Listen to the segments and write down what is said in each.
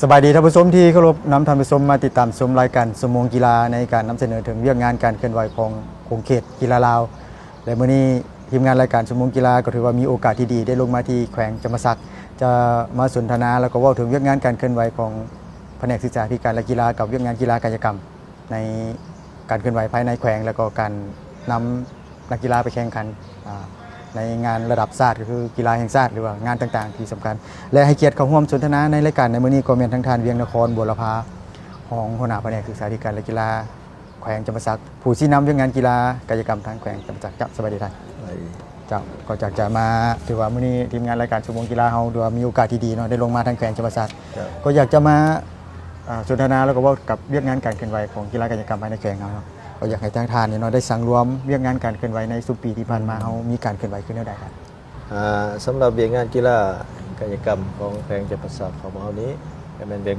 ສະບາຍດີທ່ານຜູ້ຊົມທີ່ເຄົາລົບ, ນຳທ່ານຜູ້ຊົມມາຕິດຕາມຊົມລາຍການຊົ່ວໂມງກິລາ ໃນການນຳສະເໜີເຖິງວຽກງານການເຄື່ອນໄຫວຂອງຂົງເຂດກິລາລາວ ແລະ ມື້ນີ້ທີມງານລາຍການຊົ່ວໂມງກິລາ ກໍຖືວ່າມີໂອກາດທີ່ດີໄດ້ລົງມາທີ່ແຂວງຈຳປາສັກ ຈະມາສົນທະນາ ແລ້ວກໍເວົ້າເຖິງວຽກງານການເຄື່ອນໄຫວຂອງພະແນກສຶກສາທິການ ແລະ ກິລາ ກັບວຽກງານກິລາກາຍະກຳ ໃນການເຄື່ອນໄຫວພາຍໃນແຂວງ ແລ້ວກໍການນຳນັກກິລາໄປແຂ່ງຂັນ ອາ ໃນງານລະດັບຊາດ ກໍຄືກິລາແຫ່ງຊາດ ຫຼືວ່າງານຕ່າງໆທີ່ສຳຄັນ ແລະ ໃຫ້ກຽດເຂົ້າຮ່ວມສົນທະນາໃນລາຍການໃນມື້ນີ້ ກໍແມ່ນທາງທ່ານ ວຽງນະຄອນ ບົວລະພາ ຮອງຫົວໜ້າພະແນກສຶກສາທິການ ແລະ ກິລາ ແຂວງຈຳປາສັກ ຜູ້ຊີ້ນຳວຽກງານກິລາກາຍະກຳທາງແຂວງຈຳປາສັກ. ເຈົ້າ ສະບາຍດີທ່ານ. ສະບາຍດີ. ເຈົ້າ ກໍຢາກຈະມາ ຖືວ່າມື້ນີ້ທີມງານລາຍການຊົ່ວໂມງກິລາເຮົາ ຖືວ່າມີໂອກາດທີ່ດີເນາະ ໄດ້ລົງມາທາງແຂວງຈຳປາສັກ ເຈົ້າ ກໍຢາກຈະມາ ອ່າ ສົນທະນາ ແລ້ວກໍເວົ້າກັບວຽກງານການເຄື່ອນໄຫວຂອງກິລາກາຍະກຳພາຍໃນແຂວງເຮົາເນາະ ກໍຢາກໃຫ້ທາງທ່ານນີ້ເນາະ ໄດ້ສັງລວມວຽກງານການເຄື່ອນໄຫວໃນຊຸມປີທີ່ຜ່ານມາ ອືມ ເຮົາມີການເຄື່ອນໄຫວຂຶ້ນແນວໃດທ່ານ? ອ່າ ສຳລັບວຽກງານກິລາກາຍະກຳຂອງແຂວງຈຳປາສັກຂອງເຮົານີ້ ກໍແມ່ນວຽກ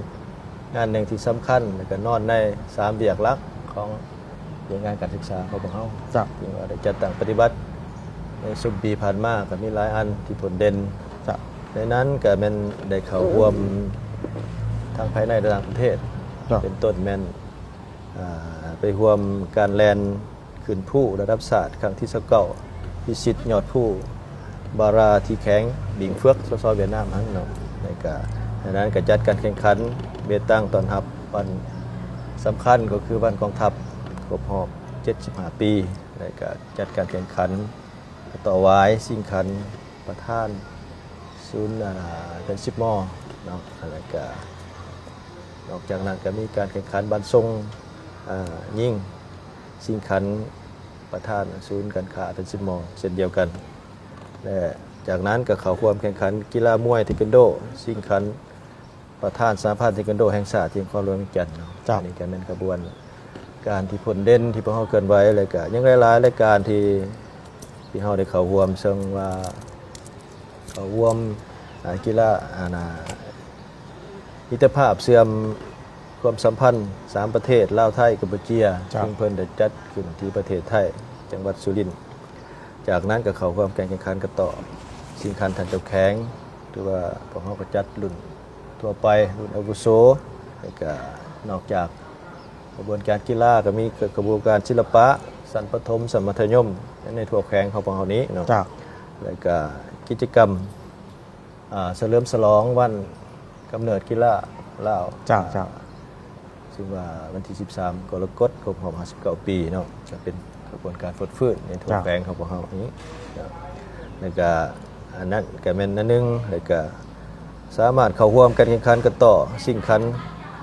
ງານໜຶ່ງທີ່ສຳຄັນ ແລ້ວກໍນອນໃນສາມວຽກຫຼັກຂອງວຽກງານການສຶກສາຂອງພວກເຮົາ ເຈົ້າ ທີ່ວ່າໄດ້ຈັດຕັ້ງປະຕິບັດໃນຊຸມປີຜ່ານມາ ກໍມີຫຼາຍອັນທີ່ພົ້ນເດັ່ນ ເຈົ້າ ໃນນັ້ນກໍແມ່ນໄດ້ເຂົ້າຮ່ວມທັງພາຍໃນ ແລະ ຕ່າງປະເທດ ເຈົ້າ ເປັນຕົ້ນແມ່ນ ອ່າ ໄປຮ່ວມການແລ່ນຂຶ້ນພູລະດັບຊາດຄັ້ງທີຊາວເກົ້າ ພິຊິດຍອດພູບາຣາ ທີ່ແຂວງບິງເຟືອກ ສປປ ຫວຽດນາມຫັ້ນເນາະ ແລ້ວກະ ໃນນັ້ນກະຈັດການແຂ່ງຂັນເບຕັງຕ້ອນຮັບວັນສຳຄັນ ກໍຄືວັນກອງທັບຄົບຮອບເຈັດສິບຫ້າປີ ແລ້ວກະຈັດການແຂ່ງຂັນຕໍ່ຫວາຍຊິງຂັນປະທານສູນ ອ່າ ເປັນສິບມໍເນາະ ແລ້ວກະ ນອກຈາກນັ້ນກໍມີການແຂ່ງຂັນບານສົ່ງ ເອີ ຍິງຊິງຂັນປະທານສູນການຄ້າເປັນສິບມໍເຊັ່ນດຽວກັນ ແລະ ຈາກນັ້ນກໍເຂົ້າຮ່ວມແຂ່ງຂັນກິລາມວຍເທຄວັນໂດ ຊິງຂັນປະທານສະຫະພັນເທຄວັນໂດແຫ່ງຊາດທີ່ນະຄອນຫຼວງວຽງຈັນເນາະ. ເຈົ້າ. ອັນນີ້ກໍແມ່ນຂະບວນການທີ່ພົ້ນເດັ່ນທີ່ພວກເຮົາເຄື່ອນໄຫວ ແລ້ວກໍຍັງຫຼາຍໆລາຍການທີ່ ທີ່ເຮົາໄດ້ເຂົ້າຮ່ວມ ເຊິ່ງວ່າເຂົ້າຮ່ວມ ອາ ກິລາ ອັນນ່າ ມິດຕະພາບເຊື່ອມຄວາມສຳພັນສາມປະເທດ ລາວ ໄທ ກຳປູເຈຍ ເຈົ້າ ຊຶ່ງເພິ່ນໄດ້ຈັດຂຶ້ນທີ່ປະເທດໄທ ຈັງຫວັດສຸລິນ. ຈາກນັ້ນກໍເຂົ້າຮ່ວມການແຂ່ງຂັນກັນຕໍ່ຊິງຂັນທ່ານເຈົ້າແຂວງ ຖືວ່າພວກເຮົາກໍຈັດລຸ້ນທົ່ວໄປ ລຸ້ນອາວຸໂສ ແລ້ວກໍນອກຈາກ ຂະບວນການກິລາກໍມີຂະບວນການສິລະປະ ຊັ້ນປະຖົມ ຊັ້ນມັດທະຍົມ ໃນທົ່ວແຂວງຂອງພວກເຮົານີ້ເນາະ. ເຈົ້າ. ແລ້ວກໍກິດຈະກຳ ອາ ສະເຫຼີມສະຫຼອງວັນກຳເນີດກິລາລາວ ເຈົ້າ ເຈົ້າ ຊຶ່ງວ່າວັນທີສິບສາມກໍລະກົດ ຄົບຮອບຫ້າສິບເກົ້າປີເນາະ ກໍເປັນຂະບວນການຟົດຟື້ນໃນທົ່ວ ເຈົ້າ ແຂວງຂອງພວກເຮົານີ້ເນາະ. ແລ້ວກໍອັນນັ້ນກໍແມ່ນອັນໜຶ່ງ ແລ້ວກໍ ສາມາດເຂົ້າຮ່ວມການແຂ່ງຂັນກັນຕໍ່ຊິງຂັນ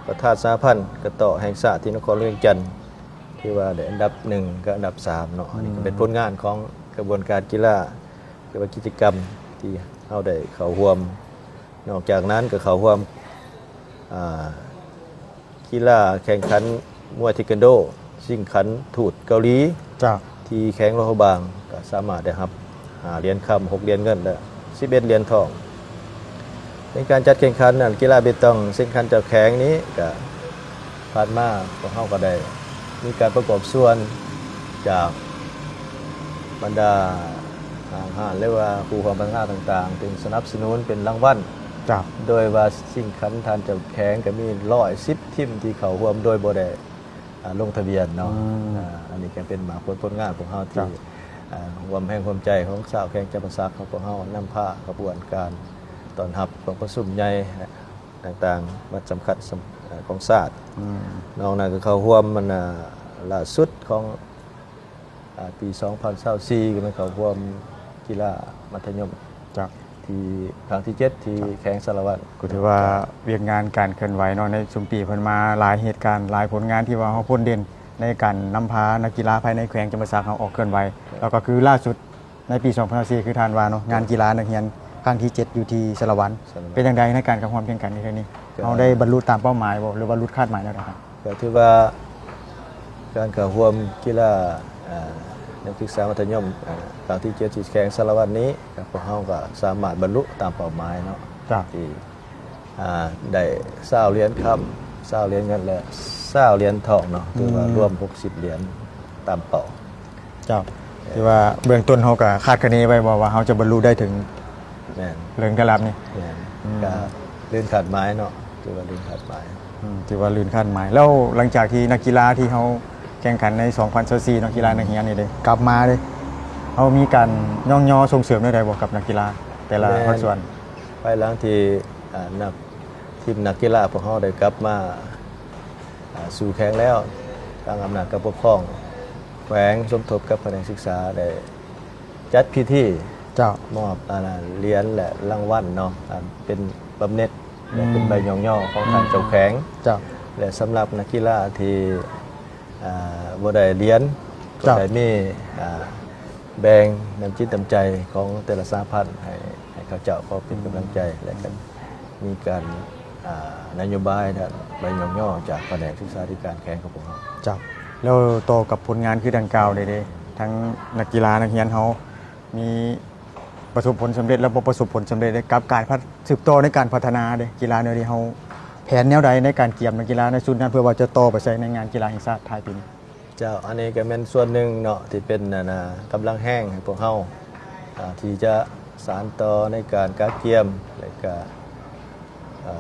ປະທານສະຫະພັນກັນຕໍ່ແຫ່ງຊາດທີ່ນະຄອນຫຼວງວຽງຈັນ ທີ່ວ່າໄດ້ອັນດັບໜຶ່ງກັບອັນດັບສາມເນາະ. ອັນນີ້ກໍເປັນ ອືມ ຜົນງານຂອງຂະບວນການກິລາ ຫຼືວ່າກິດຈະກຳທີ່ເຮົາໄດ້ເຂົ້າຮ່ວມ. ນອກຈາກນັ້ນກໍເຂົ້າຮ່ວມ ອ່າ ກິລາແຂ່ງຂັນມວຍເທຄວັນໂດ ຊິງຂັນທູດເກົາຫຼີ ເຈົ້າ ທີ່ແຂວງຫຼວງພະບາງ ກໍສາມາດໄດ້ຮັບຫ້າຫຼຽນຄຳ ຫົກຫຼຽນເງິນ ແລະ ສິບເອັດຫຼຽນທອງ. ໃນການຈັດແຂ່ງຂັນນັ້ນ ກິລາເບຕົງຊິງຂັນເຈົ້າແຂວງນີ້ ກໍຜ່ານມາພວກເຮົາກໍໄດ້ມີການປະກອບສ່ວນຈາກບັນດາຫ້າງຮ້ານ ຫຼືວ່າຜູ້ຮ່ວມພັດທະນາຕ່າງໆ ເປັນສະໜັບສະໜູນເປັນລາງວັນ ເຈົ້າ ໂດຍວ່າຊິງຂັນທ່ານເຈົ້າແຂວງກໍມີຮ້ອຍສິບທີມທີ່ເຂົ້າຮ່ວມໂດຍບໍ່ໄດ້ ອ່າ ລົງທະບຽນເນາະ. ອືມ ອ່າ ອັນນີ້ກໍເປັນໝາກຜົນຜົນງານຂອງເຮົາທີ່ ເຈົ້າ ອ່າ ຮ່ວມແຮງຮ່ວມໃຈຂອງຊາວແຂວງຈຳປາສັກຂອງພວກເຮົາ ນຳພາຂະບວນການຕ້ອນຮັບກອງປະຊຸມໃຫຍ່ຕ່າງໆ ວັນສຳຄັນ ຂອງຊາດ. ອືມ ນອກນັ້ນກໍເຂົ້າຮ່ວມ ມັນ ອ່າ ລ່າສຸດຂອງ ອາ ປີສອງພັນຊາວສີ່ ກໍແມ່ນເຂົ້າຮ່ວມກິລາມັດທະຍົມ ເຈົ້າ ທີ່ຄັ້ງທີເຈັດ ທີ່ ເຈົ້າ ແຂວງສາລະວັນ ກໍຖືວ່າວຽກງານການເຄື່ອນໄຫວເນາະ ໃນຊຸມປີຜ່ານມາ ຫຼາຍເຫດການ ຫຼາຍຜົນງານທີ່ວ່າເຮົາພົ້ນເດັ່ນ ໃນການນຳພານັກກິລາພາຍໃນແຂວງຈຳປາສັກເຮົາອອກເຄື່ອນໄຫວ ເຈົ້າ ແລ້ວກໍຄືລ່າສຸດໃນປີສອງພັນຊາວສີ່ ຄືທ່ານວ່າເນາະ ງານກິລານັກຮຽນຄັ້ງທີເຈັດ ຢູ່ທີ່ສາລະວັນ ສາລະວັນ ເປັນຈັ່ງໃດໃນການເຂົ້າຮ່ວມແຂ່ງຂັນໃນເທື່ອນີ້? ກໍ ເຮົາໄດ້ບັນລຸຕາມເປົ້າໝາຍບໍ່ ຫຼືວ່າຫຼຸດຄາດໝາຍແນວໃດ? ກໍຖືວ່າການເຂົ້າຮ່ວມກິລາ ເອີ ນັກສຶກສາມັດທະຍົມ ເອີ ຄັ້ງທີເຈັດ ທີ່ແຂວງສາລະວັນນີ້ ກໍພວກເຮົາກໍສາມາດບັນລຸຕາມເປົ້າໝາຍເນາະ ເຈົ້າ ທີ່ ອ່າ ໄດ້ຊາວຫຼຽນຄຳ ຊາວຫຼຽນເງິນ ແລະ ຊາວຫຼຽນທອງເນາະ ອືມ ຖືວ່າລວມຫົກສິບຫຼຽນຕາມເປົ້າ. ເຈົ້າ ຖືວ່າເບື້ອງຕົ້ນເຮົາກໍຄາດຄະເນໄວ້ບໍ່ວ່າເຮົາຈະບັນລຸໄດ້ເຖິງ ແມ່ນ ເຖິງຂະໜາດນີ້? ແມ່ນ ອືມ ກໍເກີນຄາດໝາຍເນາະ ຖືວ່າລື່ນຄາດໝາຍ. ອືມ ຖືວ່າລື່ນຄາດໝາຍ. ແລ້ວຫຼັງຈາກທີ່ນັກກິລາທີ່ເຮົາແຂ່ງຂັນໃນສອງພັນຊາວສີ່ເນາະ ກິລານັກຮຽນນີ້ເດ້ ກັບມາເດ້ ເຮົາມີການຍ້ອງຍໍສົ່ງເສີມແນວໃດບໍ່ກັບນັກກິລາແຕ່ລະພາກສ່ວນ? ແມ່ນ ພາຍຫຼັງທີ່ ອ່າ ນັກ ທີມນັກກິລາພວກເຮົາໄດ້ກັບມາ ອ່າ ສູ້ແຂ່ງແລ້ວ ທາງອຳນາດການປົກຄອງແຂວງສົມທົບກັບພະແນກສຶກສາໄດ້ຈັດພິທີ ເຈົ້າ ມອບ ອ່າ ຫຼຽນ ແລະ ລາງວັນເນາະ ອ່າ ເປັນບຳເໜັດ ແລະ ອືມ ເປັນໃບຍ້ອງຍໍຂອງທ່ານ ອືມ ເຈົ້າແຂວງ ເຈົ້າ ແລະ ສຳລັບນັກກິລາທີ່ ອ່າ ບໍ່ໄດ້ຫຼຽນ ກໍ ເຈົ້າ ໄດ້ມີ ອ່າ ແບ່ງນ້ຳຈິດນ້ຳໃຈຂອງແຕ່ລະສະຫະພັນໃຫ້ ໃຫ້ເຂົາເຈົ້າ ເພື່ອເປັນກຳລັງໃຈ ອືມ ແລະ ກໍມີການ ອ່າ ນະໂຍບາຍດ້ານໃບຍ້ອງຍໍຈາກພະແນກສຶກສາທິການແຂວງຂອງພວກເຮົາ. ເຈົ້າ ແລ້ວຕໍ່ກັບຜົນງານຄືດັ່ງກ່າວເດ້ ທັງນັກກິລານັກຮຽນເຮົາມີປະສົບຜົນສຳເລັດ ແລະ ບໍ່ປະສົບຜົນສຳເລັດເດ້ ກັບການພັດ ສືບຕໍ່ໃນການພັດທະນາເດ້ ກິລາແນວນີ້ ເຮົາແຜນແນວໃດໃນການກຽມນັກກິລາໃນຊຸດນັ້ນ ເພື່ອວ່າຈະຕໍ່ໄປໃສ່ໃນງານກິລາແຫ່ງຊາດທ້າຍປີນີ້? ເຈົ້າ ອັນນີ້ກໍແມ່ນສ່ວນໜຶ່ງເນາະ ທີ່ເປັນ ອັນ ນະ ກຳລັງແຮງໃຫ້ພວກເຮົາ ອ່າ ທີ່ຈະສານຕໍ່ໃນການກະກຽມ ແລະ ກະ ເອີ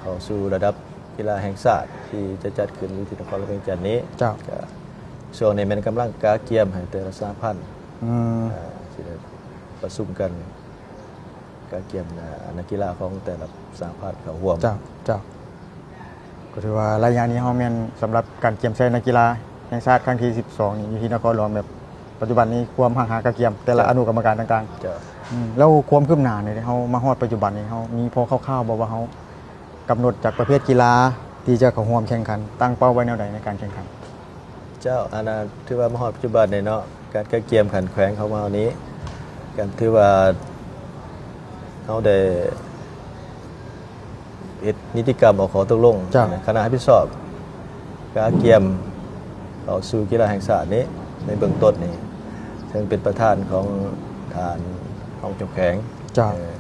ເຂົ້າສູ່ລະດັບກິລາແຫ່ງຊາດ ທີ່ຈະຈັດຂຶ້ນຢູ່ທີ່ນະຄອນຫຼວງວຽງຈັນນີ້. ເຈົ້າ ກະຊ່ວງນີ້ແມ່ນກຳລັງກະກຽມໃຫ້ແຕ່ລະສະຫະພັນ ອືມ ເອີ ຊິໄດ້ປະຊຸມກັນ ກະກຽມ ເອີ ນັກກິລາຂອງແຕ່ລະສະຫະພັນເຂົ້າຮ່ວມ. ເຈົ້າ ເຈົ້າ ກໍຖືວ່າໄລຍະນີ້ເຮົາແມ່ນສຳລັບການກຽມໃສ່ນັກກິລາແຫ່ງຊາດຄັ້ງທີສິບສອງນີ້ ຢູ່ທີ່ນະຄອນຫຼວງ ແບບປັດຈຸບັນນີ້ຄວາມຮ່າງຫາກະກຽມແຕ່ລະ ເຈົ້າ ອະນຸກຳມະການຕ່າງໆ. ເຈົ້າ ອືມ ແລ້ວຄວາມຄືບໜ້ານີ້ ເຮົາມາຮອດປັດຈຸບັນນີ້ ເຮົາມີພໍຄ່າວໆບໍ່ວ່າເຮົາກຳນົດຈາກປະເພດກິລາທີ່ຈະເຂົ້າຮ່ວມແຂ່ງຂັນ ຕັ້ງເປົ້າໄວ້ແນວໃດໃນການແຂ່ງຂັນ? ເຈົ້າ ອັນນະ ຖືວ່າມາຮອດປັດຈຸບັນນີ້ເນາະ ການກະກຽມຂັ້ນແຂວງຂອງເຮົານີ້ ກໍຖືວ່າເຮົາໄດ້ເຮັດນິຕິກຳອອກຂໍ້ຕົກລົງ ເຈົ້າ ໃນຄະນະຮັບຜິດຊອບກະກຽມເຂົ້າສູ່ກິລາແຫ່ງຊາດນີ້ ໃນເບື້ອງຕົ້ນນີ້ ເຊິ່ງເປັນປະທານຂອງທ່ານຮອງເຈົ້າແຂວງ ເຈົ້າ ເອີ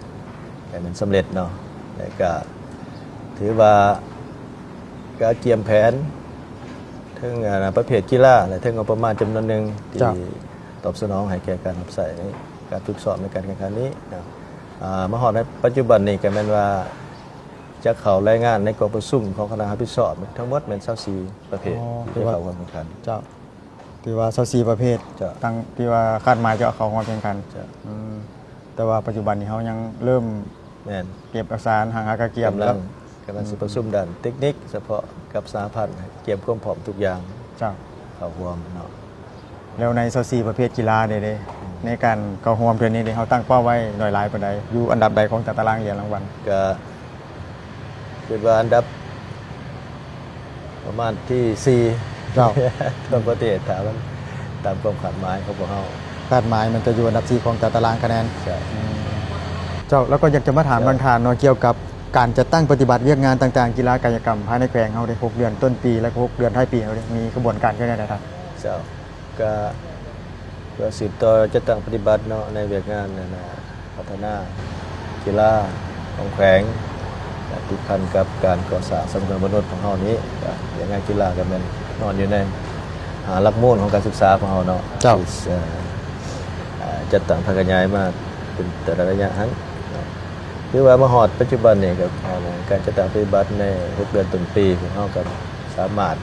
ໃຫ້ມັນສຳເລັດເນາະ ແລະ ກະຖືວ່າກະກຽມແຜນ ເຖິງ ອາ ປະເພດກິລາ ແລະ ເຖິງງົບປະມານຈຳນວນໜຶ່ງ ທີ່ ເຈົ້າ ຕອບສະໜອງໃຫ້ແກ່ການຮັບໃຊ້ໃນການຝຶກຊ້ອມໃນການແຂ່ງຂັນນີ້ເນາະ. ອາ ມາຮອດໃນປັດຈຸບັນນີ້ກໍແມ່ນວ່າ ຈະເຂົ້າລາຍງານໃນກອງປະຊຸມຂອງຄະນະຮັບຜິດຊອບທັງໝົດແມ່ນຊາວສີ່ປະເພດ ອໍ ທີ່ຈະເຂົ້າຮ່ວມແຂ່ງຂັນ. ເຈົ້າ ຖືວ່າຊາວສີ່ປະເພດ ເຈົ້າ ຕັ້ງທີ່ວ່າຄາດໝາຍຈະເຂົ້າຮ່ວມແຂ່ງຂັນ. ເຈົ້າ ອືມ ແຕ່ວ່າປັດຈຸບັນນີ້ເຮົາຍັງເລີ່ມ ແມ່ນ ເກັບເອກະສານ ຮ່າງຫາກະກຽມ ກຳລັງ ແລ້ວ ກຳລັງຊິປະຊຸມ ອືມ ດ້ານເຕັກນິກສະເພາະກັບສະຫະພັນ ກຽມຄວາມພ້ອມທຸກຢ່າງ ເຈົ້າ ເຂົ້າຮ່ວມເນາະ. ແລ້ວໃນຊາວສີ່ປະເພດກິລານີ້ເດ້ ອືມ ໃນການເຂົ້າຮ່ວມເທື່ອນີ້ເດ້ ເຮົາຕັ້ງເປົ້າໄວ້ໜ້ອຍຫຼາຍປານໃດ? ຢູ່ອັນດັບໃດຂອງຕາຕະລາງຫຼຽນລາງວັນ? ກະຄິດວ່າອັນດັບ ປະມານທີສີ່ ເຈົ້າ ທົ່ວປະເທດ ຖ້າມັນຕາມຄວາມຄາດໝາຍຂອງພວກເຮົາ. ຄາດໝາຍມັນຈະຢູ່ອັນດັບສີ່ຂອງຕາຕະລາງຄະແນນ. ເຈົ້າ ອືມ ເຈົ້າ ແລ້ວກໍຢາກຈະມາຖາມ ເຈົ້າ ນຳທ່ານເນາະ ກ່ຽວກັບການຈັດຕັ້ງປະຕິບັດວຽກງານຕ່າງໆ ກິລາກາຍະກຳພາຍໃນແຂວງເຮົາເດ້ ຫົກເດືອນຕົ້ນປີ ແລະ ຫົກເດືອນທ້າຍປີເຮົາເດ້ ມີຂະບວນການຄືແນວໃດທ່ານ? ເຈົ້າ ກະ ເພື່ອສືບຕໍ່ຈັດຕັ້ງປະຕິບັດເນາະ ໃນວຽກງານ ອັນນະ ພັດທະນາກິລາຂອງແຂວງ ແລະ ຕິດພັນກັບການກໍ່ສ້າງຊັບພະຍາກອນມະນຸດຂອງເຮົານີ້ ກະວຽກງານກິລາກະແມ່ນນອນຢູ່ໃນ ອ່າ ຫຼັກມູນຂອງການສຶກສາຂອງເຮົາເນາະ. ເຈົ້າ ທີ່ ເອີ ຈັດຕັ້ງຜັກຂະຫຍາຍມາເປັນແຕ່ລະໄລຍະຫັ້ນເນາະ. ຖືວ່າມາຮອດປັດຈຸບັນນີ້ກະ ອ່າ ການຈັດຕັ້ງປະຕິບັດໃນຫົກເດືອນຕົ້ນປີ ພວກເຮົາກະ ສາມາດ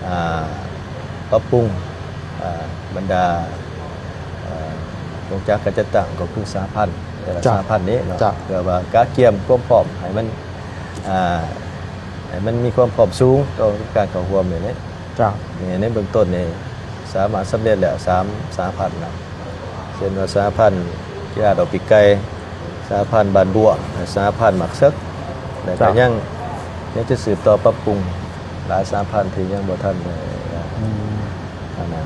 ອ່າ ປັບປຸງ ອ່າ ບັນດາ ອ່າ ໂຄງຈັກການຈັດຕັ້ງ ກໍຄືສະຫະພັນ ແຕ່ລະ ເຈົ້າ ສະຫະພັນນີ້ເນາະ ເຈົ້າ ເພື່ອວ່າກະກຽມຄວາມພ້ອມໃຫ້ມັນ ອ່າ ໃຫ້ມັນມີຄວາມພ້ອມສູງຕໍ່ການເຂົ້າຮ່ວມນີ້ແຫຼະ. ເຈົ້າ ໃນເບື້ອງຕົ້ນນີ້ສາມາດສຳເລັດແລ້ວ ສາມສະຫະພັນເນາະ ເຊັ່ນວ່າສະຫະພັນກິລາດອກປີກໄກ່ ສະຫະພັນບ້ານບົວ ແລະ ສະຫະພັນໝາກເສິກ ແລະ ກໍ ເຈົ້າ ຍັງ ຍັງຈະສືບຕໍ່ປັບປຸງຫຼາຍສະຫະພັນທີ່ຍັງບໍ່ທັນໄດ້ ອືມ ອັນນັ້ນ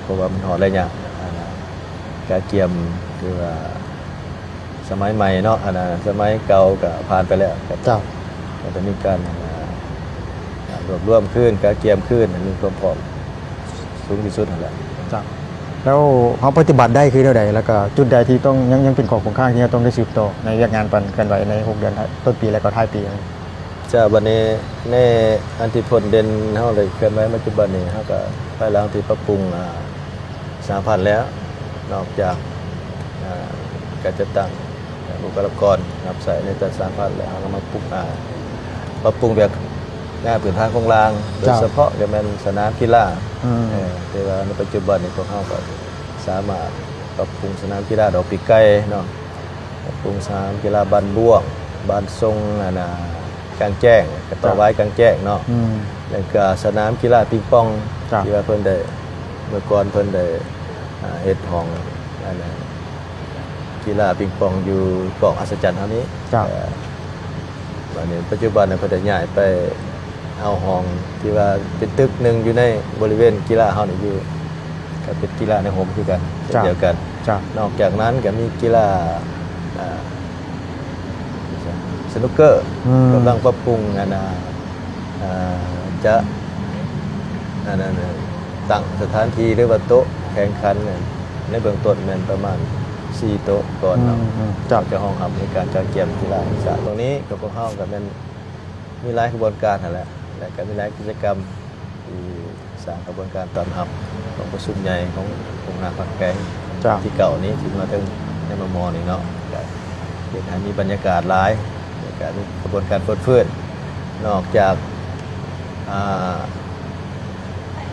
ເພາະວ່າມັນຮອດໄລຍະ ອັນນັ້ນ ກະກຽມ ຄືວ່າສະໄໝໃໝ່ເນາະ ອັນນັ້ນ ສະໄໝເກົ່າກໍຜ່ານໄປແລ້ວ ກໍ ເຈົ້າ ກໍຈະມີການ ອ່າ ລວບລວມຄືນ ກະກຽມຄືນໃຫ້ມີຄວາມພ້ອມສູງທີ່ສຸດຫັ້ນແຫຼະ. ເຈົ້າ ແລ້ວເຮົາປະຕິບັດໄດ້ຄືແນວໃດ? ແລ້ວກໍຈຸດໃດທີ່ຕ້ອງ ຍັງ ຍັງເປັນຂໍ້ຄົງຄ້າງທີ່ເຮົາຕ້ອງໄດ້ສືບຕໍ່ໃນວຽກງານການເຄື່ອນໄຫວໃນຫົກເດືອນ ຕົ້ນປີ ແລະ ກໍທ້າຍປີ? ເຈົ້າ ບັດນີ້ໃນອັນທີ່ພົ້ນເດັ່ນເຮົາໄດ້ເຄື່ອນໄຫວປັດຈຸບັນນີ້ ເຮົາກໍພາຍຫຼັງທີ່ປັບປຸງ ອ່າ ສະຫະພັນແລ້ວ ນອກຈາກ ອ່າ ການຈັດຕັ້ງບຸກຄະລາກອນຮັບໃຊ້ໃນແຕ່ສະຫະພັນແລ້ວ ເຮົາກໍມາປຸກ ອ່າ ປ ປັບປຸງວຽກງານພື້ນຖານໂຄງລ່າງ ໂດຍສະເພາະກໍແມ່ນສະໜາມກິລາ. ອືມ ເອີ ແຕ່ວ່າໃນປັດຈຸບັນນີ້ພວກເຮົາກໍສາມາດປັບປຸງສະໜາມກິລາດອກປີກໄກ່ເນາະ, ປັບປຸງສະໜາມກິລາບ້ານບ້ວງ, ບ້ານຊົງ ອັນນ່າ ກາງແຈ້ງ ກະຕໍ່ຫວາຍກາງແຈ້ງເນາະ. ອືມ ແລ້ວກະສະໜາມກິລາປິງປອງ ທີ່ວ່າເພິ່ນໄດ້ ເມື່ອກ່ອນເພິ່ນໄດ້ ອ່າ ເຮັດຫ້ອງ ອັນນັ້ນ ກິລາປິງປອງຢູ່ກອງອັດສະຈັນເຮົານີ້. ເຈົ້າ ເອີ ບັດນີ້ປັດຈຸບັນເພິ່ນໄດ້ຍ້າຍໄປເອົາຫ້ອງທີ່ວ່າເປັນຕຶກໜຶ່ງຢູ່ໃນບໍລິເວນກິລາເຮົານີ້ຢູ່ ກໍເປັນກິລາໃນຮົ່ມຄືກັນ ເຊັ່ນດຽວກັນ. ເຈົ້າ ນອກຈາກນັ້ນກໍມີກິລາ ອ່າ ສະໜຸກເກີ ອືມ ກຳລັງປັບປຸງ ອັນນ່າ ອ່າ ຈະ ອັນນັ້ນ ຕັ້ງສະຖານທີ່ ຫຼືວ່າໂຕະແຂ່ງຂັນ ໃນເບື້ອງຕົ້ນແມ່ນປະມານສີ່ໂຕະກ່ອນເນາະ. ອືມ ເຈົ້າ ຈະຮອງຮັບໃນການຈັດກຽມກິລາແຫ່ງຊາດ. ຕອນນີ້ກໍພວກເຮົາກໍແມ່ນມີຫຼາຍຂະບວນການຫັ້ນແຫຼະ ແລະກໍມີຫຼາຍກິດຈະກຳທີ່ ສ້າງຂະບວນການຕ້ອນຮັບກອງປະຊຸມໃຫຍ່ຂອງອົງຄະນະພັກແຂວງ ເຈົ້າ ທີເກົ້ານີ້ ທີ່ມາເຖິງໃນມໍ່ໆນີ້ເນາະ, ກໍເຮັດໃຫ້ມີບັນຍາກາດຫຼາຍ ແລ້ວກໍມີຂະບວນການຟົດຟື້ນ. ນອກຈາກ ອ່າ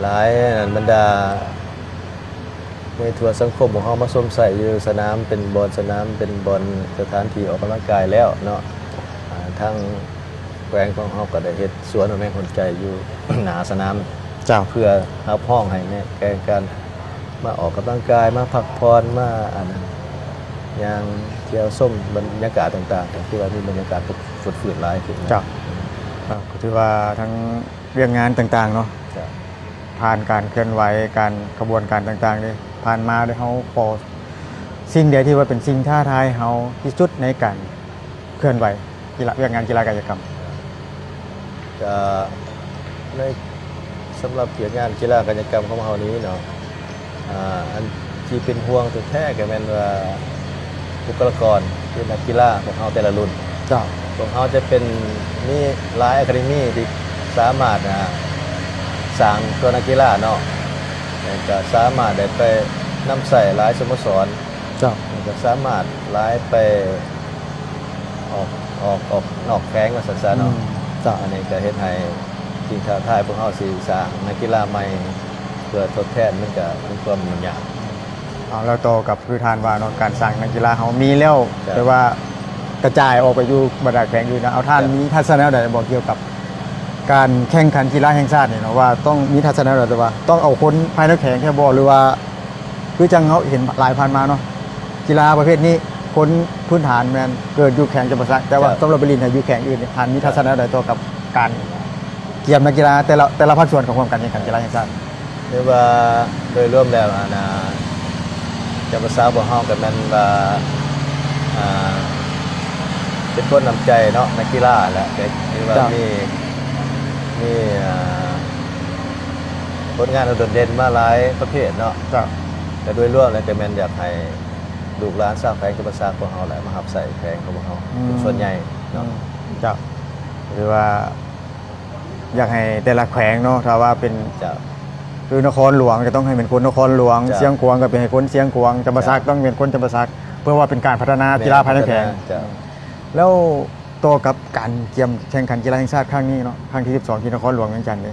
ຫຼາຍບັນດາໃນທົ່ວສັງຄົມຂອງເຮົາມາຊົມໃຊ້ຢູ່ສະໜາມ ເປັນບ່ອນສະໜາມ ເປັນບ່ອນສະຖານທີ່ອອກກຳລັງກາຍແລ້ວເນາະ, ອ່າ ທາງ ແຂວງຂອງເຮົາກໍໄດ້ເຮັດສວນແມງຫົນໃຈຢູ່ໜ້າສະໜາມ ເຈົ້າ ເພື່ອຮັບຮອງໃຫ້ແມ່ແກ່ການມາອອກກຳລັງກາຍ ມາພັກຜ່ອນ ມາອັນນັ້ນ ຍ່າງທ່ຽວຊົມບັນຍາກາດຕ່າງໆ ກໍຄືວ່າມີບັນຍາກາດຟົດຟື້ນຫຼາຍຂຶ້ນ. ເຈົ້າ ກໍຖືວ່າທັງວຽກງານຕ່າງໆເນາະ ເຈົ້າ ຜ່ານການເຄື່ອນໄຫວ ການຂະບວນການຕ່າງໆນີ້ ຜ່ານມາເຮົາພໍ ສິ່ງໃດທີ່ວ່າເປັນສິ່ງທ້າທາຍເຮົາທີ່ສຸດໃນການເຄື່ອນໄຫວ ກິລາ ວຽກງານກິລາກາຍະກຳ? ກະໃນ ສຳລັບວຽກງານກິລາກາຍະກຳຂອງເຮົານີ້ເນາະ ອ່າ ອັນທີ່ເປັນຫ່ວງແທ້ໆກໍແມ່ນວ່າບຸກຄະລາກອນ ຄືນັກກິລາຂອງເຮົາແຕ່ລະລຸ້ນ. ເຈົ້າ ພວກເຮົາຈະເປັນ ມີຫຼາຍອາຄາເດມີທີ່ສາມາດ ອ່າ ສ້າງຕົວນັກກິລາເນາະ ແລ້ວກໍສາມາດໄດ້ໄປນຳໃຊ້ຫຼາຍສະໂມສອນ. ເຈົ້າ ແລ້ວກໍສາມາດຫຼາຍໄປ ອອກ ອອກ ອອກນອກແຂວງວ່າຊັ້ນຊະເນາະ. ອືມ ເຈົ້າ ອັນນີ້ກໍເຮັດໃຫ້ສິ່ງທ້າທາຍພວກເຮົາຊິສ້າງນັກກິລາໃໝ່ເພື່ອທົດແທນ ມັນກໍມີຄວາມຫຍຸ້ງຍາກ. ເອົາ ແລ້ວຕໍ່ກັບຄືທ່ານວ່າເນາະ ການສ້າງນັກກິລາເຮົາມີແລ້ວ ເຈົ້າ ແຕ່ວ່າກະຈາຍອອກໄປຢູ່ບັນດາແຂວງອື່ນນະ. ເອົາ ທ່ານ ເຈົ້າ ມີທັດສະນະແນວໃດບໍ່ກ່ຽວກັບການແຂ່ງຂັນກິລາແຫ່ງຊາດນີ້ເນາະ ວ່າຕ້ອງມີທັດສະນະແນວໃດ ແຕ່ວ່າຕ້ອງເອົາຄົນພາຍໃນແຂວງແທ້ບໍ່ ຫຼືວ່າ ຄືຈັ່ງເຮົາເຫັນຫຼາຍຜ່ານມາເນາະ ກິລາປະເພດນີ້ ຄົນພື້ນຖານແມ່ນເກີດຢູ່ແຂວງຈຳປາສັກ ແຕ່ວ່າ ເຈົ້າ ຕ້ອງໄດ້ໄປຫຼິ້ນໃຫ້ຢູ່ແຂວງອື່ນນີ້ ທ່ານມີ ເຈົ້າ ທັດສະນະໃດຕໍ່ກັບການກຽມນັກກິລາ ແຕ່ລະ ແຕ່ລະພາກສ່ວນເຂົ້າຮ່ວມການແຂ່ງຂັນກິລາແຫ່ງຊາດ? ຖືວ່າໂດຍລວມແລ້ວ ອັນນ່າ ຈຳປາສັກພວກເຮົາກໍແມ່ນວ່າ ອ່າ ເປັນຄົນນ້ຳໃຈເນາະ ນັກກິລາແຫຼະ ກໍຖືວ່າ ເຈົ້າ ມີ ມີ ອ່າ ຜົນງານອັນໂດດເດັ່ນມາຫຼາຍປະເພດເນາະ. ເຈົ້າ ແຕ່ໂດຍລວມແລ້ວກໍແມ່ນຢາກໃຫ້ລູກຫຼານຊາວແຂວງຈຳປາສັກພວກເຮົາແຫຼະ ມາຮັບໃຊ້ແຂວງຂອງພວກເຮົາ ອືມ ເປັນສ່ວນໃຫຍ່ເນາະ. ອືມ ເຈົ້າ ຖືວ່າຢາກໃຫ້ແຕ່ລະແຂວງເນາະ ຖ້າວ່າເປັນ ເຈົ້າ ຄືນະຄອນຫຼວງກໍຕ້ອງໃຫ້ເປັນຄົນນະຄອນຫຼວງ, ເຈົ້າ ຊຽງຂວາງກໍເປັນໃຫ້ຄົນຊຽງຂວາງ, ຈຳປາສັກ ເຈົ້າ ຕ້ອງເປັນຄົນຈຳປາສັກ ເພື່ອວ່າເປັນການພັດທະນາ ເຈົ້າ ກິລາພາຍໃນແຂວງ. ແມ່ນ ພັດທະນາ ເຈົ້າ ແລ້ວຕໍ່ກັບການກຽມແຂ່ງຂັນກິລາແຫ່ງຊາດຄັ້ງນີ້ເນາະ ຄັ້ງທີສິບສອງ ທີ່ນະຄອນຫຼວງວຽງຈັນເດ້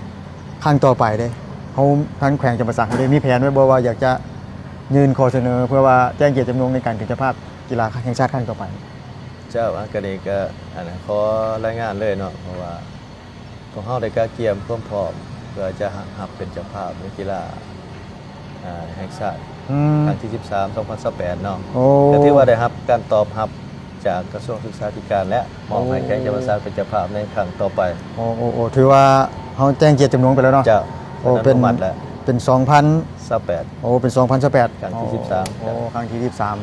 ຄັ້ງຕໍ່ໄປເດ້ ເຮົາ ທາງແຂວງຈຳປາສັກເຮົາໄດ້ມີແຜນໄວ້ບໍ່ວ່າຢາກຈະຍື່ນຂໍ້ສະເໜີ ເພື່ອວ່າແຈ້ງເຈດຈຳນົງໃນການເປັນເຈົ້າພາບກິລາແຫ່ງຊາດຄັ້ງຕໍ່ໄປ? ເຈົ້າ ອັນ ກະນີ້ກະ ອັນ ຂໍລາຍງານເລີຍເນາະ ເພາະວ່າພວກເຮົາໄດ້ກະກຽມຄວາມພ້ອມ ເພື່ອຈະຮັບ ຮັບເປັນເຈົ້າພາບໃນກິລາ ອ່າ ແຫ່ງຊາດ ອືມ ຄັ້ງທີສິບສາມ ສອງພັນຊາວແປດເນາະ. ໂອ້ ກໍຖືວ່າໄດ້ຮັບການຕອບຮັບຈາກກະຊວງສຶກສາທິການ ແລະ ມອບໃຫ້ແຂວງຈຳປາສັກເປັນເຈົ້າພາບໃນຄັ້ງຕໍ່ໄປ. ໂອ້ ໂອ້ ໂອ້ ຖືວ່າເຮົາແຈ້ງເຈດຈຳນົງໄປແລ້ວເນາະ. ເຈົ້າ ໂອ້ ເປັນ ເປັນ ເປັນສອງພັນຊາວແປດ. ໂອ້ ເປັນສອງພັນຊາວແປດ ຄັ້ງທີສິບສາມ. ໂອ້ ຄັ້ງທີສິບສາມ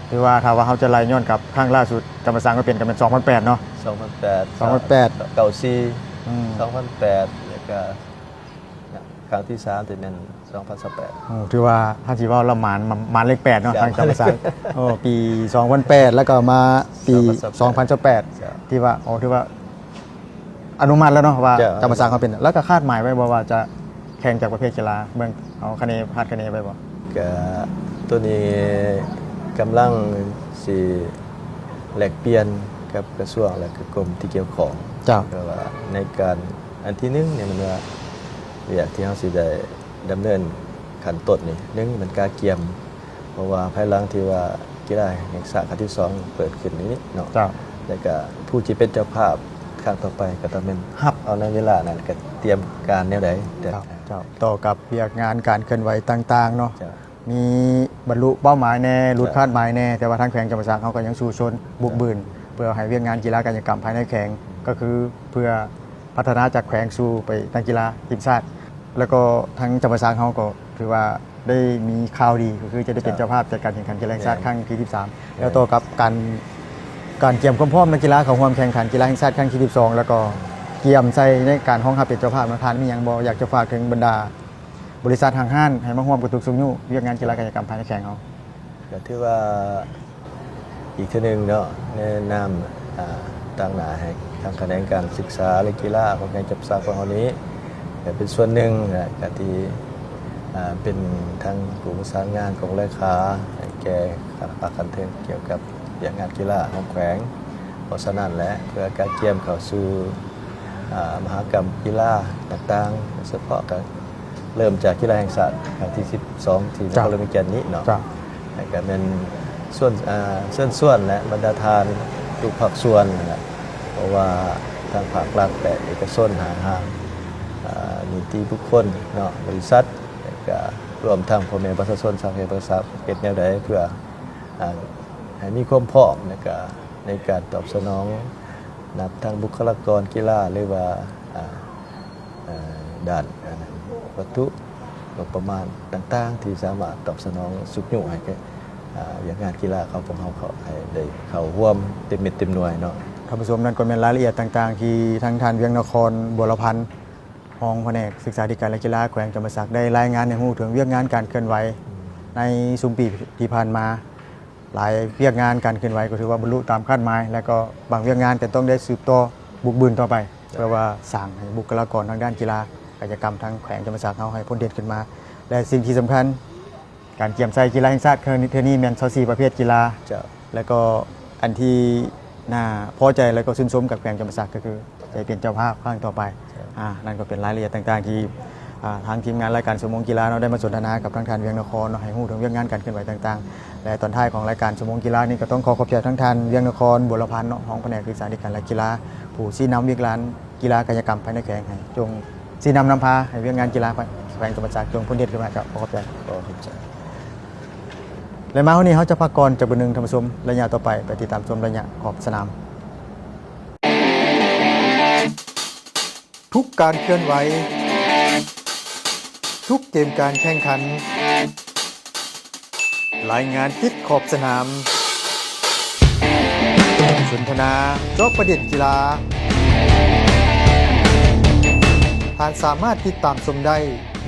ຖືວ່າຖ້າວ່າເຮົາຈະໄລ່ຍ້ອນກັບຄັ້ງລ່າສຸດ ຈຳປາສັກມາເປັນ ກໍແມ່ນສອງພັນແປດເນາະ. ສອງພັນແປດ ສອງພັນແປດ ເກົ້າສີ່ ອືມ ສອງພັນແປດ ແລ້ວກໍ ນະ ຄັ້ງທີສາມ ທີ່ແມ່ນສອງພັນຊາວແປດ. ໂອ້ ຖືວ່າຖ້າຊິເວົ້າລະໝານ ໝານເລກແປດເນາະ ເຈົ້າ ທາງຈຳປາສັກ. ໂອ້ ປີສອງພັນແປດ ແລ້ວກໍມາປີສອງພັນຊາວແປດ ສອງພັນຊາວແປດ ເຈົ້າ ທີ່ວ່າ ໂອ້ ຖືວ່າອະນຸມັດແລ້ວເນາະວ່າ ເຈົ້າ ຈຳປາສັກເຮົາເປັນ ແລ້ວກໍຄາດໝາຍໄວ້ບໍ່ວ່າຈະແຂ່ງຈາກປະເພດກິລາ ເບິ່ງເອົາຄະເນ ຄາດຄະເນໄວ້ບໍ່? ກະໂຕນີ້ກຳລັງຊິ ແລກປ່ຽນ ກ ກັບກະຊວງ ແລະ ກະກົມທີ່ກ່ຽວຂ້ອງ. ເຈົ້າ. ເພາະວ່າໃນການ ອັນທີໜຶ່ງນີ້ແມ່ນວ່າ ວຽກທີ່ເຮົາຊິໄດ້ດຳເນີນຂັ້ນຕົ້ນນີ້ ໜຶ່ງແມ່ນກະກຽມ ເພາະວ່າພາຍຫຼັງທີ່ວ່າກິລາແຫ່ງຊາດຄັ້ງທີສອງເປີດຂຶ້ນນີ້ເນາະ. ເຈົ້າ. ແລ້ວກະຜູ້ທີ່ເປັນເຈົ້າພາບຄັ້ງຕໍ່ໄປກໍຕ້ອງແມ່ນຮັບເອົາໃນເວລານັ້ນ ກະຕຽມການແນວໃດ. ເຈົ້າ. ເຈົ້າ. ຕໍ່ກັບວຽກງານການເຄື່ອນໄຫວຕ່າງໆເນາະ. ເຈົ້າ. ມີບັນລຸເປົ້າໝາຍແດ່ ຫຼຸດຄາດໝາຍແດ່ ແຕ່ວ່າທາງແຂວງຈຳປາສັກເຮົາກໍຍັງສູ້ຊົນບຸກບືນ ເພື່ອໃຫ້ວຽກງານກິລາກາຍະກຳພາຍໃນແຂວງ ກໍຄືເພື່ອພັດທະນາຈາກແຂວງສູ່ໄປທາງກິລາທີມຊາດ ແລ້ວກໍທາງຈຳປາສັກເຮົາກໍຖືວ່າໄດ້ມີຂ່າວດີ ກໍຄືຈະໄດ້ເປັນເຈົ້າພາບຈັດການແຂ່ງຂັນກິລາແຫ່ງຊາດຄັ້ງທີສິບສາມ ແລ້ວຕໍ່ກັບການ ການກຽມຄວາມພ້ອມນັກກິລາເຂົ້າຮ່ວມແຂ່ງຂັນກິລາແຫ່ງຊາດຄັ້ງທີສິບສອງ ແລ້ວກໍກຽມໃສ່ໃນການຮອງຮັບເປັນເຈົ້າພາບນະ ທ່ານມີຫຍັງບໍ່ຢາກຈະຝາກເຖິງບັນດາ ບໍລິສັດຫ້າງຮ້ານໃຫ້ມາຮ່ວມກະຕຸກຊຸກຍູ້ວຽກງານກິລາກາຍະກຳພາຍໃນແຂວງເຮົາ. ກໍຖືວ່າອີກເທື່ອໜຶ່ງເນາະ ໃນນາມ ອາ ຕາງໜ້າໃຫ້ທາງຂະແໜງການສຶກສາ ແລະ ກິລາຂອງແຂວງຈຳປາສັກຂອງເຮົານີ້ ກໍເປັນສ່ວນໜຶ່ງນະ ກະທີ່ ອາ ເປັນທັງຜູ້ປະສານງານ ກອງແລຂາ ໃຫ້ແກ່ພາກຂັ້ນເທິງກ່ຽວກັບວຽກງານກິລາຂອງແຂວງ. ເພາະສະນັ້ນແຫຼະ ເພື່ອກະກຽມເຂົ້າສູ່ ອາ ມະຫະກຳກິລາຕ່າງໆ ໂດຍສະເພາະກໍເລີ່ມຈາກກິລາແຫ່ງຊາດຄັ້ງທີສິບສອງ ທີ່ນະຄອນຫຼວງວຽງຈັນນີ້ເນາະ. ເຈົ້າ. ແລ້ວກໍແມ່ນຊວນ ອາ ເຊີນຊວນ ແລະ ບັນດາທ່ານທຸກພາກສ່ວນນະ ເພາະວ່າທາງພາກລັດ ແລະ ເອກະຊົນ ຫ້າງຮ້ານ ອາ ນິຕິບຸກຄົນເນາະ ບໍລິສັດ ແລະ ກໍລວມທັງພໍ່ແມ່ປະຊາຊົນຊາວແຂວງຈຳປາສັກ ເຮັດແນວໃດເພື່ອ ອາ ໃຫ້ມີຄວາມພ້ອມ ແລ້ວກະໃນການຕອບສະໜອງ ນັບທັງບຸກຄະລາກອນກິລາ ຫຼືວ່າ ອາ ເອີ ດ້ານ ອາ ວັດຖຸ ງົບປະມານຕ່າງໆ ທີ່ສາມາດຕອບສະໜອງຊຸກຍູ້ໃຫ້ແກ່ ອາ ວຽກງານກິລາຂອງພວກເຮົາ ເຂົ້າ ໃຫ້ໄດ້ເຂົ້າຮ່ວມເຕັມເມັດເຕັມໜ່ວຍເນາະ. ທ່ານຜູ້ຊົມ, ນັ້ນກໍແມ່ນລາຍລະອຽດຕ່າງໆ ທີ່ທາງທ່ານ ວຽງນະຄອນ ບົວລະພັນ ຮອງພະແນກສຶກສາທິການ ແລະ ກິລາແຂວງຈຳປາສັກ ໄດ້ລາຍງານໃຫ້ຮູ້ເຖິງວຽກງານການເຄື່ອນໄຫວ ອືມ ໃນຊຸມປີທີ່ຜ່ານມາ. ຫຼາຍວຽກງານການເຄື່ອນໄຫວກໍຖືວ່າບັນລຸຕາມຄາດໝາຍ ແລະ ກໍບາງວຽກງານກໍຕ້ອງໄດ້ສືບຕໍ່ບຸກບືນຕໍ່ໄປ ເພື່ອວ່າສ້າງໃຫ້ບຸກຄະລາກອນທາງດ້ານກິລາກາຍະກຳທາງແຂວງຈຳປາສັກເຮົາໃຫ້ພົ້ນເດັ່ນຂຶ້ນມາ ແລະ ສິ່ງທີ່ສຳຄັນ ການກຽມໃສ່ກິລາແຫ່ງຊາດເທື່ອນີ້ແມ່ນຊາວສີ່ປະເພດກິລາ. ເຈົ້າ. ແລ້ວກໍອັນທີ່ໜ້າພໍໃຈ ແລ້ວກໍຊື່ນຊົມກັບແຂວງຈຳປາສັກ ກໍຄືໄດ້ເປັນເຈົ້າພາບຄັ້ງຕໍ່ໄປ. ເຈົ້າ. ອາ ນັ້ນກໍເປັນລາຍລະອຽດຕ່າງໆ ທີ່ ອາ ທາງທີມງານລາຍການຊົ່ວໂມງກິລາເນາະ ໄດ້ມາສົນທະນາກັບທາງທ່ານ ວຽງນະຄອນເນາະ ໃຫ້ຮູ້ເຖິງວຽກງານການເຄື່ອນໄຫວຕ່າງໆ ແລະ ຕອນທ້າຍຂອງລາຍການຊົ່ວໂມງກິລານີ້ ກໍຕ້ອງຂໍຂອບໃຈທາງທ່ານ ວຽງນະຄອນ ບົວລະພັນເນາະ ຮອງພະແນກສຶກສາທິການ ແລະ ກິລາ ຜູ້ຊີ້ນຳວຽກງານ ກິລາກາຍະກຳພາຍໃນແຂວງ ໃຫ້ຈົ່ງຊີ້ນຳນຳພາໃຫ້ວຽກງານກິລາແຂວງຈຳປາສັກ ຈົ່ງພົ້ນເດັ່ນຂຶ້ນມາ. ເຈົ້າ ຂໍຂອບໃຈ. ຂໍຂອບໃຈ. ແລະ ມາຮອດນີ້ເຮົາຈະພັກກ່ອນຈັກບຶດໜຶ່ງທ່ານຜູ້ຊົມ, ໄລຍະຕໍ່ໄປໄປຕິດຕາມຊົມໄລຍະຂອບສະໜາມ. ທຸກການເຄື່ອນໄຫວ, ທຸກເກມການແຂ່ງຂັນ, ລາຍງານຕິດຂອບສະໜາມ, ສົນທະນາເຈາະປະເດັນກິລາ, ທ່ານສາມາດຕິດຕາມຊົມໄດ້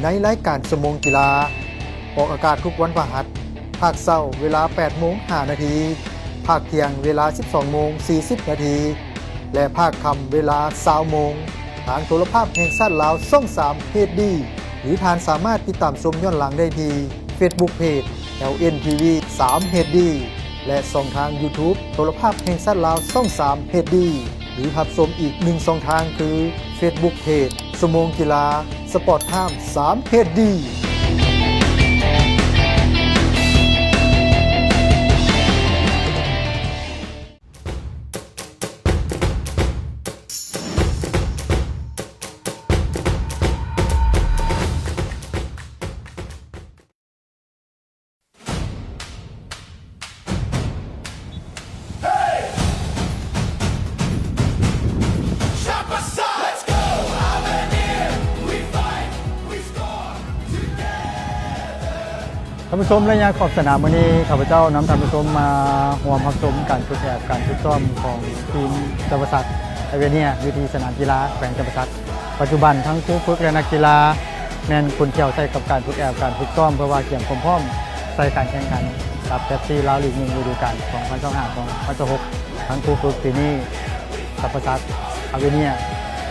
ໃນລາຍການຊົ່ວໂມງກິລາ, ອອກອາກາດທຸກວັນພະຫັດ, ພາກເຊົ້າເວລາແປດໂມງຫ້ານາທີ, ພາກທ່ຽງເວລາສິບສອງໂມງສີ່ສິບນາທີ ແລະ ພາກຄ່ຳເວລາຊາວໂມງ ທາງໂທລະພາບແຫ່ງຊາດລາວ ຊ່ອງສາມ ເອດດີ ຫຼື ທ່ານສາມາດຕິດຕາມຊົມຍ້ອນຫຼັງໄດ້ທີ່ ເຟສບຸກເພຈ ແອລເອັນທີວີ ສາມ ເອດດີ ແລະ ຊ່ອງທາງຢູທູບ ໂທລະພາບແຫ່ງຊາດລາວ ຊ່ອງສາມ ເອດດີ ຫຼື ຮັບຊົມອີກໜຶ່ງຊ່ອງທາງຄື ເຟສບຸກເພຈ ຊົ່ວໂມງກິລາ ສະປອດທາມ ສາມ ເອດດີ. ທ່ານຜູ້ຊົມ ໄລຍະຂອບສະໜາມມື້ນີ້ ຂ້າພະເຈົ້ານຳທ່ານຜູ້ຊົມມາຮ່ວມຮັບຊົມການຝຶກແອບ ການຝຶກຊ້ອມຂອງທີມຈຳປາສັກ ອາເວເນຍ ຢູ່ທີ່ສະໜາມກິລາແຂວງຈຳປາສັກ. ປັດຈຸບັນທັງຄູຝຶກ ແລະ ນັກກິລາແມ່ນຂຸ້ນແຂ້ວໃສ່ກັບການຝຶກແອບ ການຝຶກຊ້ອມ ເພື່ອວ່າກຽມຄວາມພ້ອມໃສ່ການແຂ່ງຂັນກັບເປັບຊີລາວລີກໜຶ່ງ ລະດູການສອງພັນຊາວຫ້າ ສອງພັນຊາວຫົກ. ທັງຄູຝຶກປີນີ້ ຈຳປາສັກ ອາເວເນຍ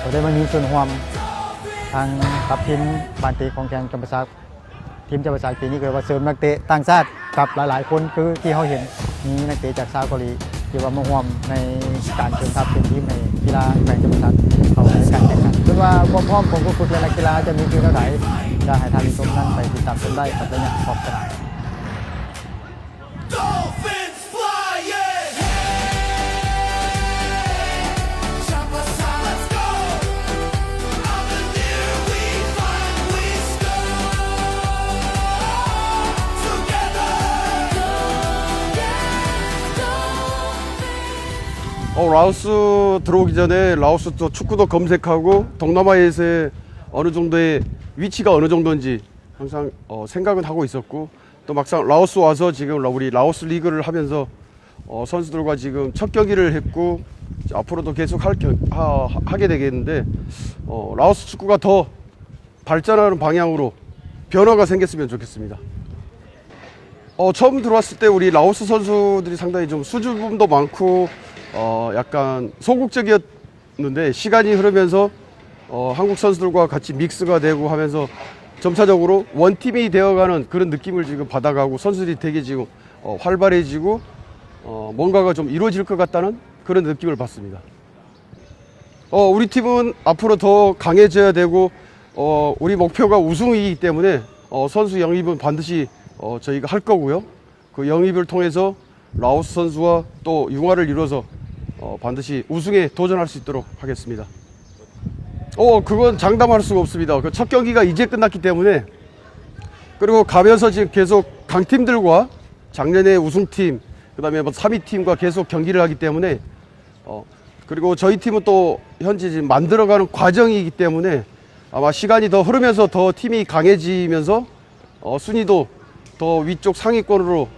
ກໍໄດ້ມາມີສ່ວນຮ່ວມທັງກັບທີມບານເຕະຂອງແຂວງຈຳປາສັກ. ທີມຈຳປາສັກປີນີ້ກໍເລີຍວ່າເສີມນັກເຕະຕ່າງຊາດກັບຫຼາຍໆຄົນ ຄືທີ່ເຮົາເຫັນ ມີນັກເຕະຈາກຊາວເກົາຫຼີ ທີ່ວ່າມາຮ່ວມໃນການເສີມທັບເສີມທີມໃຫ້ກິລາແຂວງຈຳປາສັກເຂົ້າໃນການແຂ່ງຂັນ. ຄິດວ່າຄວາມພ້ອມຂອງຜູ້ຝຶກ ແລະ ນັກກິລາຈະມີຄືແນວໃດ, ຈະໃຫ້ທ່ານຜູ້ຊົມນັ້ນໄປຕິດຕາມຊົມໄດ້ກັບໄລຍະຂອບສະໜາມ. Dolphins flying! Hey! Chop us out, let's go! Avenir, we fight, we score! Together! Go, yeah, go! ラオス들어오기전에라오스도축구도검색하고동남아에서의어느정도의위치가어느정도인지항상어생각은하고있었고 또 막상 라오스 와서 지금 우리 라오스 리그를 하면서 어, 선수들과 지금 첫 경기를 했고 앞으로도 계속 할, 겨- 하, 하게 되겠는데 어, 라오스 축구가 더 발전하는 방향으로 변화가 생겼으면 좋겠습니다. 어, 처음 들어왔을 때 우리 라오스 선수들이 상당히 좀 수줍음도 많고 어, 약간 소극적이었 있는데 시간이 흐르면서 어, 한국 선수들과 같이 믹스가 되고 하면서 점차적으로 원팀이 되어가는 그런 느낌을 지금 받아가고 선수들이 되게 지금 어, 활발해지고 어, 뭔가가 좀 이루어질 것 같다는 그런 느낌을 받습니다. 어, 우리 팀은 앞으로 더 강해져야 되고 어, 우리 목표가 우승이기 때문에 어, 선수 영입은 반드시 어, 저희가 할 거고요. 그 영입을 통해서 라오스 선수와 또 융화를 이뤄서 어, 반드시 우승에 도전할 수 있도록 하겠습니다. 어, 그건 장담할 수가 없습니다. 그 첫 경기가 이제 끝났기 때문에 그리고 가면서 지금 계속 강팀들과 작년에 우승팀 그다음에 뭐 삼 위 팀과 계속 경기를 하기 때문에 어, 그리고 저희 팀은 또 현재 지금 만들어가는 과정이기 때문에 아마 시간이 더 흐르면서 더 팀이 강해지면서 어, 순위도 더 위쪽 상위권으로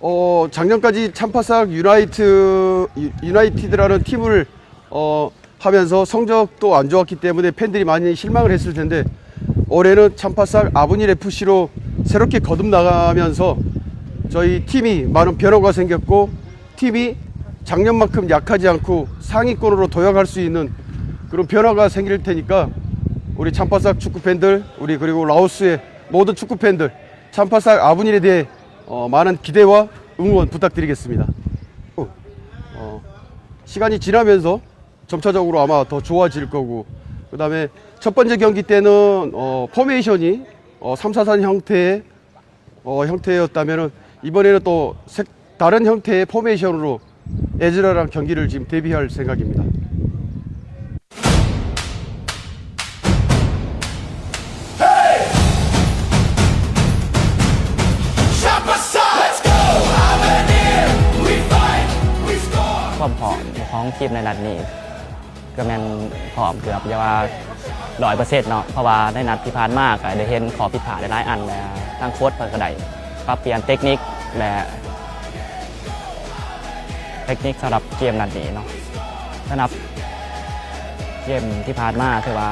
어, 작년까지 참파삭 유나이트 유- 유나이티드라는 팀을 어, 하면서 성적도 안 좋았기 때문에 팬들이 많이 실망을 했을 텐데 올해는 참파삭 아분일 에프씨로 새롭게 거듭나가면서 저희 팀이 많은 변화가 생겼고 팀이 작년만큼 약하지 않고 상위권으로 도약할 수 있는 그런 변화가 생길 테니까 우리 참파삭 축구 팬들, 우리 그리고 라오스의 모든 축구 팬들, 참파삭 아분일에 대해 어, 많은 기대와 응원 부탁드리겠습니다. 어, 시간이 지나면서 점차적으로 아마 더 좋아질 거고 그다음에 첫 번째 경기 때는 어, 포메이션이 어, 삼 사삼 형태의 어, 형태였다면은 이번에는 또 색, 다른 형태의 포메이션으로 에즈라랑 경기를 지금 대비할 생각입니다. Shop aside, let's go! Avenir, we fight, we score! ຄວາມພ້ອມຂອງທີມໃນນັດນີ້ ກໍແມ່ນພ້ອມເກືອບຈະວ່າຮ້ອຍເປີເຊັນເນາະ ເພາະວ່າໃນນັດທີ່ຜ່ານມາກໍໄດ້ເຫັນຂໍ້ຜິດພາດຫຼາຍໆອັນ ແລະທາງໂຄດເພິ່ນກໍໄດ້ປັບປ່ຽນເຕັກນິກ ແລະເຕັກນິກສຳລັບເກມນັດນີ້ເນາະ. ສຳລັບເກມທີ່ຜ່ານມາຖືວ່າ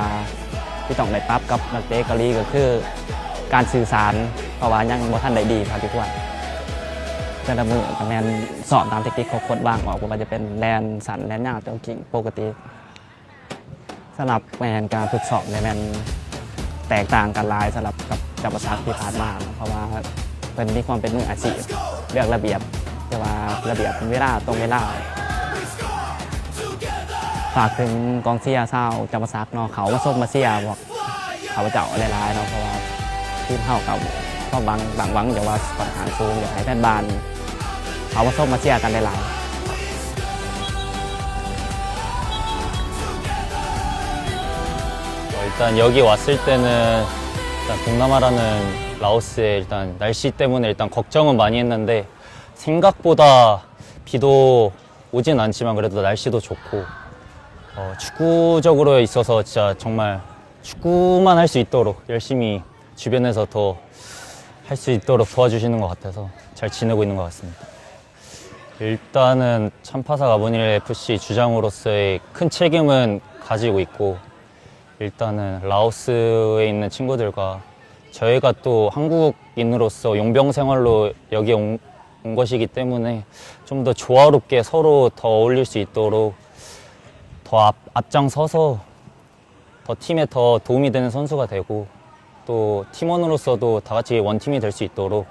ທີ່ຕ້ອງໄດ້ປັບກັບນັກເຕະເກົາຫຼີກໍຄືການສື່ສານ ເພາະວ່າຍັງບໍ່ທັນໄດ້ດີເທົ່າທີ່ຄວນ. ແຕ່ລະມື້ກໍແມ່ນຊ້ອມຕາມແທັກຕິກຂອງໂຄດວາງອອກ ບໍ່ວ່າຈະເປັນແລ່ນສັ້ນແລ່ນຍາວ ຈັອກກິ້ງປົກກະຕິ. ສຳລັບແມ່ນການຝຶກຊ້ອມນີ້ແມ່ນແຕກຕ່າງກັນຫຼາຍສຳລັບກັບຈຳປາສັກທີ່ຜ່ານມາ ເພາະວ່າເພິ່ນມີຄວາມເປັນມືອາຊີບ ເລື່ອງລະບຽບ ແຕ່ວ່າລະບຽບເວລາ ຕຣົງເວລາ. ຝາກເຖິງກອງເຊຍຊາວຈຳປາສັກເນາະ ເຂົ້າມາຊົມມາເຊຍພວກ ຂ້າພະເຈົ້າຫຼາຍໆເນາະ ເພາະວ່າທີມເຮົາກໍຄວາມຫວັງ ຫວັງ ຫວັງຢາກວ່າຂ້ອນຂ້າງສູງ ຢາກໃຫ້ແຟນບານເຂົ້າມາຊົມມາເຊຍກັນຫຼາຍໆ. 일단 여기 왔을 때는 일단 동남아라는 라오스의 일단 날씨 때문에 일단 걱정은 많이 했는데 생각보다 비도 오진 않지만 그래도 날씨도 좋고 어, 축구적으로 있어서 진짜 정말 축구만 할 수 있도록 열심히 주변에서 더 할 수 있도록 도와주시는 것 같아서 잘 지내고 있는 것 같습니다. 일단은 참파사 가보니를 에프씨 주장으로서의 큰 책임은 가지고 있고 일단은 라오스에 있는 친구들과 저희가 또 한국인으로서 용병 생활로 여기에 온, 온 것이기 때문에 좀 더 조화롭게 서로 더 어울릴 수 있도록 더 앞, 앞장서서 더 팀에 더 도움이 되는 선수가 되고 또 팀원으로서도 다 같이 원팀이 될 수 있도록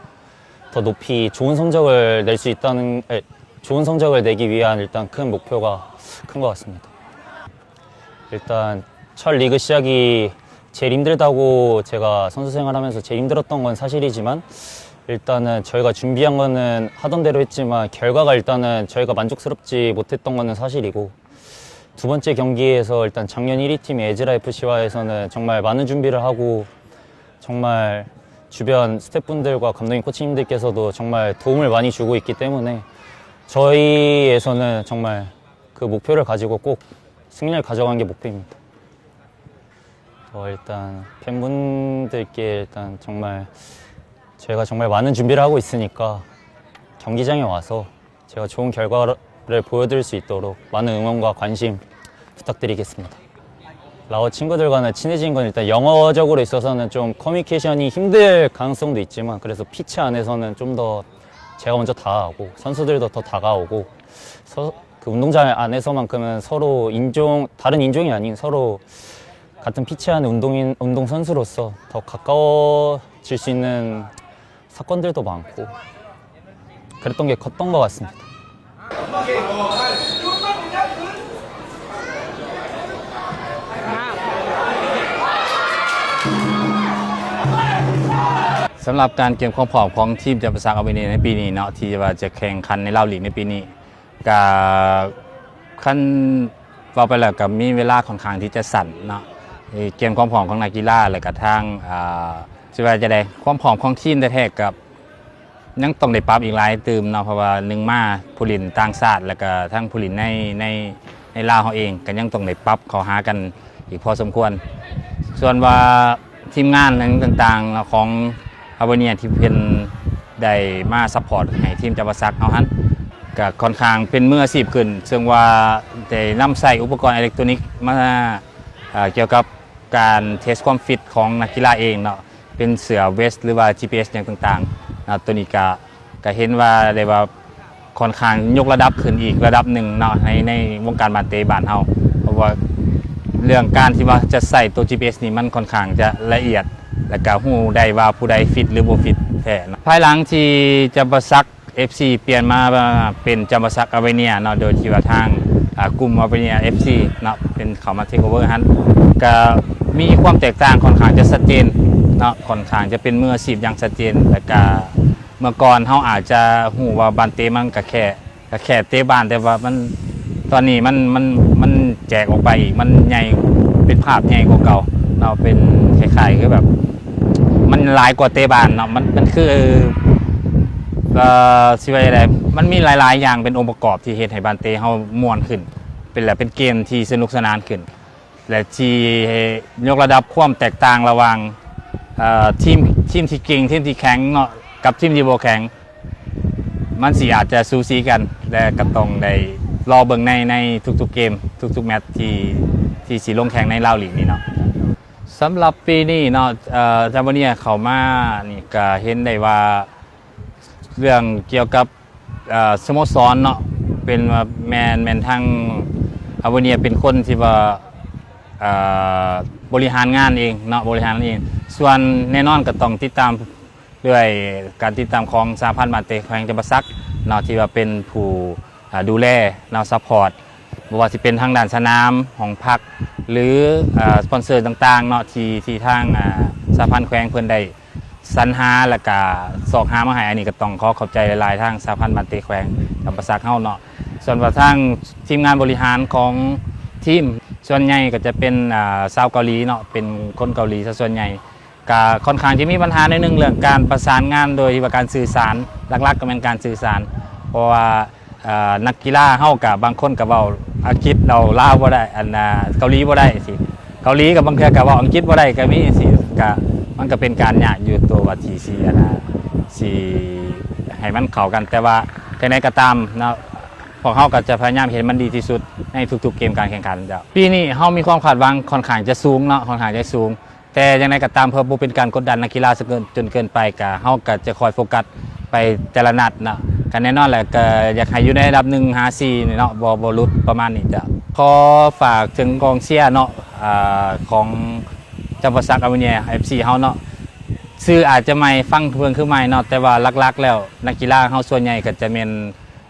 더 높이 좋은 성적을 낼 수 있다는 에, 좋은 성적을 내기 위한 일단 큰 목표가 큰 것 같습니다. 일단 첫 리그 시작이 제일 힘들다고, 제가 선수 생활하면서 제일 힘들었던 건 사실이지만, 일단은 저희가 준비한 거는 하던 대로 했지만 결과가 일단은 저희가 만족스럽지 못했던 거는 사실이고, 두 번째 경기에서 일단 작년 일 위 팀 에즈라 에프씨와에서는 정말 많은 준비를 하고, 정말 주변 스태프분들과 감독님, 코치님들께서도 정말 도움을 많이 주고 있기 때문에 저희에서는 정말 그 목표를 가지고 꼭 승리를 가져가는 게 목표입니다. 어, 일단 팬분들께 일단 정말 저희가 정말 많은 준비를 하고 있으니까 경기장에 와서 제가 좋은 결과를 보여드릴 수 있도록 많은 응원과 관심 부탁드리겠습니다. 라오 친구들과는 친해진 건 일단 영어적으로 있어서는 좀 커뮤니케이션이 힘들 가능성도 있지만, 그래서 피치 안에서는 좀 더 제가 먼저 다가가고 선수들도 더 다가오고, 서, 그 운동장 안에서만큼은 서로 인종, 다른 인종이 아닌 서로 같은 피치 안의 운동인, 운동선수로서 더 가까워질 수 있는 사건들도 많고 그랬던 게 컸던 것 같습니다. ສຳລັບການກຽມຄວາມພ້ອມຂອງທີມຈຳປາສັກອາເວເນຍໃນປີນີ້ເນາະ ທີ່ວ່າຈະແຂ່ງຂັນໃນລາວລີກໃນປີນີ້ ກະຄັນເວົ້າໄປແລ້ວກະມີເວລາຂ້ອນຂ້າງທີ່ຈະສັ້ນເນາະ ກຽມຄວາມພ້ອມຂອງນັກກິລາ ແລະກະທາງ ອ່າ ຊິວ່າຈັ່ງໃດ ຄວາມພ້ອມຂອງທີມແທ້ໆ ກະຍັງຕ້ອງໄດ້ປັບອີກຫຼາຍຕື່ມເນາະ ເພາະວ່າໜຶ່ງມາຜູ້ຫຼິ້ນຕ່າງຊາດ ແລະກະທັງຜູ້ຫຼິ້ນໃນ ໃນ ໃນລາວເຮົາເອງ ກະຍັງຕ້ອງໄດ້ປັບເຂົ້າຫາກັນອີກພໍສົມຄວນ ສ່ວນວ່າທີມງານຫຍັງຕ່າງໆ ຂອງອາເວເນຍທີ່ເພິ່ນ ໄດ້ມາຊັບພອດໃຫ້ທີມຈຳປາສັກເຮົາຫັ້ນ ກະຂ້ອນຂ້າງເປັນມືອາຊີບຂຶ້ນ ເຊິ່ງວ່າໄດ້ນຳໃຊ້ອຸປະກອນເອເລັກໂຕນິກມາ ເອີ່ ກ່ຽວກັບການເທສຄວາມຟິດຂອງນັກກິລາເອງເນາະ ເປັນເສື້ອເວສ ຫຼືວ່າຈີພີເອັສຫຍັງຕ່າງໆເນາະ ໂຕນີ້ກະ ກະເຫັນວ່າໄດ້ວ່າຂ້ອນຂ້າງຍົກລະດັບຂຶ້ນອີກລະດັບໜຶ່ງເນາະ ໃນ ໃນວົງການບານເຕະບ້ານເຮົາ ເພາະວ່າເລື່ອງການທີ່ວ່າຈະໃຊ້ໂຕຈີພີເອັສນີ້ ມັນຂ້ອນຂ້າງຈະລະອຽດ ແລະກະຮູ້ໄດ້ວ່າຜູ້ໃດຟິດ ຫຼືບໍ່ຟິດແທ້ເນາະ ພາຍຫຼັງທີ່ຈຳປາສັກ ເອັຟຊີ ປ່ຽນມາເປັນຈຳປາສັກອາເວເນຍເນາະ ໂດຍທີ່ວ່າທາງ ອ່າ ກຸ່ມອາເວເນຍ ເອັຟຊີ ເນາະ ເປັນເຂົ້າມາເທກໂອເວີຫັ້ນ ກະມີຄວາມແຕກຕ່າງຂ້ອນຂ້າງຈະຊັດເຈນເນາະ ຂ້ອນຂ້າງຈະເປັນມືອາຊີບຢ່າງຊັດເຈນ ແລະກະເມື່ອກ່ອນເຮົາອາດຈະຮູ້ວ່າບານເຕະມັນກະແຄ່ ກະແຄ່ເຕະບານ ແຕ່ວ່າມັນ ຕອນນີ້ມັນ ມັນ ມັນແຈກອອກໄປອີກ ມັນໃຫຍ່ ເປັນພາບໃຫຍ່ກວ່າເກົ່າເນາະ ເປັນຄ້າຍໆຄືແບບ ມັນຫຼາຍກວ່າເຕະບານເນາະ ມັນ ມັນຄື ເອີ່ ຊິວ່າຈັ່ງໃດ ມັນມີຫຼາຍໆຢ່າງເປັນອົງປະກອບທີ່ເຮັດໃຫ້ບານເຕະເຮົາມ່ວນຂຶ້ນ ເປັນ ແລະເປັນເກມທີ່ສະໜຸກສະໜານຂຶ້ນ ແລະທີ່ຍົກລະດັບຄວາມແຕກຕ່າງລະຫວ່າງ ເອີ່ ທີມ ທີມທີ່ເກັ່ງ ທີມທີ່ແຂງເນາະ ກັບທີມທີ່ບໍ່ແຂງ ມັນຊິອາດຈະສູສີກັນ ແລະກະຕ້ອງໄດ້ລໍເບິ່ງໃນ ໃນທຸກໆເກມ ທຸກໆແມັດທີ່ ທີ່ຊິລົງແຂ່ງໃນລາວລີກນີ້ເນາະ. ສຳລັບປີນີ້ເນາະ ເອີ່ ອາເວເນຍເຂົ້າມານີ້ກະເຫັນໄດ້ວ່າ ເລື່ອງກ່ຽວກັບ ເອີ່ ສະໂມສອນເນາະ ເປັນວ່າແມ່ນ ແມ່ນທາງອາເວເນຍເປັນຄົນທີ່ວ່າ ເອີ່ ບໍລິຫານງານເອງເນາະ ບໍລິຫານເອງ ສ່ວນແນ່ນອນກະຕ້ອງຕິດຕາມ ດ້ວຍການຕິດຕາມຂອງສະຫະພັນບານເຕະແຂວງຈຳປາສັກເນາະ ທີ່ວ່າເປັນຜູ້ ອ່າ ດູແລເນາະ ຊັບພອດ ບໍ່ວ່າຊິເປັນທາງດ້ານສະໜາມ ຫ້ອງພັກ ຫຼື ອ່າ ສະປອນເຊີຕ່າງໆເນາະ ທີ່ ທີ່ທາງ ອ່າ ສະຫະພັນແຂວງເພິ່ນໄດ້ສັນຫາ ແລະກະຊອກຫາມາໃຫ້ ອັນນີ້ກະຕ້ອງຂໍຂອບໃຈຫຼາຍໆ ທາງສະຫະພັນບານເຕະແຂວງຈຳປາສັກເຮົາເນາະ. ສ່ວນວ່າທາງທີມງານບໍລິຫານຂອງທີມ ສ່ວນໃຫຍ່ກະຈະເປັນ ອ່າ ຊາວເກົາຫຼີເນາະ ເປັນຄົນເກົາຫຼີຊະສ່ວນໃຫຍ່ ກະຂ້ອນຂ້າງຈະມີບັນຫາໜ້ອຍໜຶ່ງເລື່ອງການປະສານງານ ໂດຍທີ່ວ່າການສື່ສານ ຫຼັກໆກະແມ່ນການສື່ສານ ເພາະວ່າ ເອີ່ ນັກກິລາເຮົາກະບາງຄົນກະເວົ້າອັງກິດ ເວົ້າລາວບໍ່ໄດ້ ອັນ ເກົາຫຼີບໍ່ໄດ້ຈັ່ງຊີ້ ເກົາຫຼີກະບາງເທື່ອກະເວົ້າອັງກິດບໍ່ໄດ້ກະມີຈັ່ງຊີ້ ກະມັນກະເປັນການຍາກຢູ່ໂຕວ່າທີ່ຊິ ອັນ ຊິໃຫ້ມັນເຂົ້າກັນ ແຕ່ວ່າຈັ່ງໃດກະຕາມເນາະ ພວກເຮົາກະຈະພະຍາຍາມເຮັດໃຫ້ມັນດີທີ່ສຸດໃນທຸກໆເກມການແຂ່ງຂັນ. ປີນີ້ເຮົາມີຄວາມຄາດຫວັງຂ້ອນຂ້າງຈະສູງເນາະ ຂ້ອນຂ້າງຈະສູງ ແຕ່ຢ່າງໃດກໍຕາມ ເພື່ອບໍ່ເປັນການກົດດັນນັກກິລາຈົນເກີນ ຈົນເກີນໄປ ກະ ເຮົາກະຈະຄອຍໂຟກັສໄປແຕ່ລະນັດເນາະ ກະແນ່ນອນແຫຼະ ກະຢາກໃຫ້ຢູ່ໃນລະດັບໜຶ່ງຫາສີ່ນີ້ເນາະ ບໍ່ ບໍ່ຫຼຸດປະມານນີ້. ຈະຂໍຝາກເຖິງກອງເຊຍເນາະ ອາ ຂອງຈຳປາສັກອາເວເນຍ ເອັຟຊີ ເຮົາເນາະ ຊື່ອາດຈະໃໝ່ ຟັງເບິ່ງຄືໃໝ່ເນາະ ແຕ່ວ່າຫຼັກໆແລ້ວ ນັກກິລາເຮົາສ່ວນໃຫຍ່ກະຈະແມ່ນ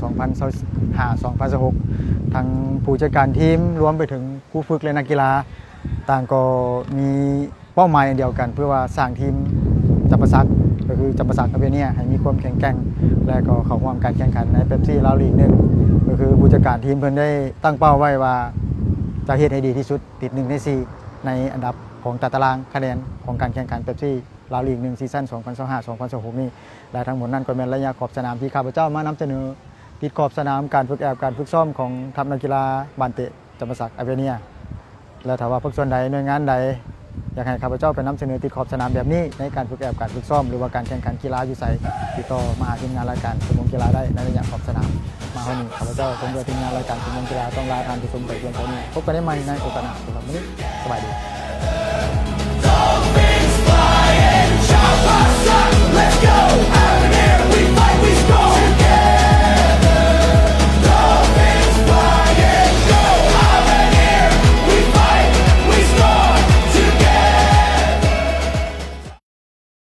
ສອງພັນຊາວຫ້າ ສອງພັນຊາວຫົກ ທັງຜູ້ຈັດການທີມ ລວມໄປເຖິງຄູຝຶກ ແລະ ນັກກິລາ ຕ່າງກໍມີເປົ້າໝາຍອັນດຽວກັນ ເພື່ອວ່າສ້າງທີມຈຳປາສັກ ກໍຄືຈຳປາສັກອາເວເນຍ ໃຫ້ມີຄວາມແຂງແກ່ງ ແລະ ກໍເຂົ້າຮ່ວມການແຂ່ງຂັນໃນເປັບຊີລາວລີກໜຶ່ງ ກໍຄືຜູ້ຈັດການທີມເພິ່ນໄດ້ຕັ້ງເປົ້າໄວ້ວ່າ ຈະເຮັດໃຫ້ດີທີ່ສຸດ ຕິດໜຶ່ງໃນສີ່ ໃນອັນດັບຂອງຕາຕະລາງຄະແນນຂອງການແຂ່ງຂັນເປັບຊີລາວລີກໜຶ່ງ ຊີຊັນສອງພັນຊາວຫ້າ ສອງພັນຊາວຫົກນີ້ ແລະ ທັງໝົດນັ້ນກໍແມ່ນໄລຍະຂອບສະໜາມທີ່ຂ້າພະເຈົ້າມານຳສະເໜີ ຕິດຂອບສະໜາມການຝຶກແອບ ການຝຶກຊ້ອມຂອງທັບນັກກິລາບານເຕະຈຳປາສັກອາເວເນຍ ແລະ ຖ້າວ່າພາກສ່ວນໃດ ໜ່ວຍງານໃດ ຢາກໃຫ້ຂ້າພະເຈົ້າໄປນຳສະເໜີຕິດຂອບສະໜາມແບບນີ້ ໃນການຝຶກແອບ ການຝຶກຊ້ອມ ຫຼືວ່າການແຂ່ງຂັນກິລາຢູ່ໃສ ຕິດຕໍ່ມາຫາທີມງານລາຍການຊຸມໂຮງກິລາໄດ້ໃນໄລຍະຂອບສະໜາມ. ມາຮອດນີ້ ຂ້າພະເຈົ້າພ້ອມດ້ວຍທີມງານລາຍການຊຸມໂຮງກິລາຕ້ອງລາທ່ານຜູ້ຊົມໄປພຽງເທົ່ານີ້. ພົບກັນໄດ້ໃໝ່ໃນໂອກາດໜ້າ. ສຳລັບມື້ນີ້ ສະບາຍດີ.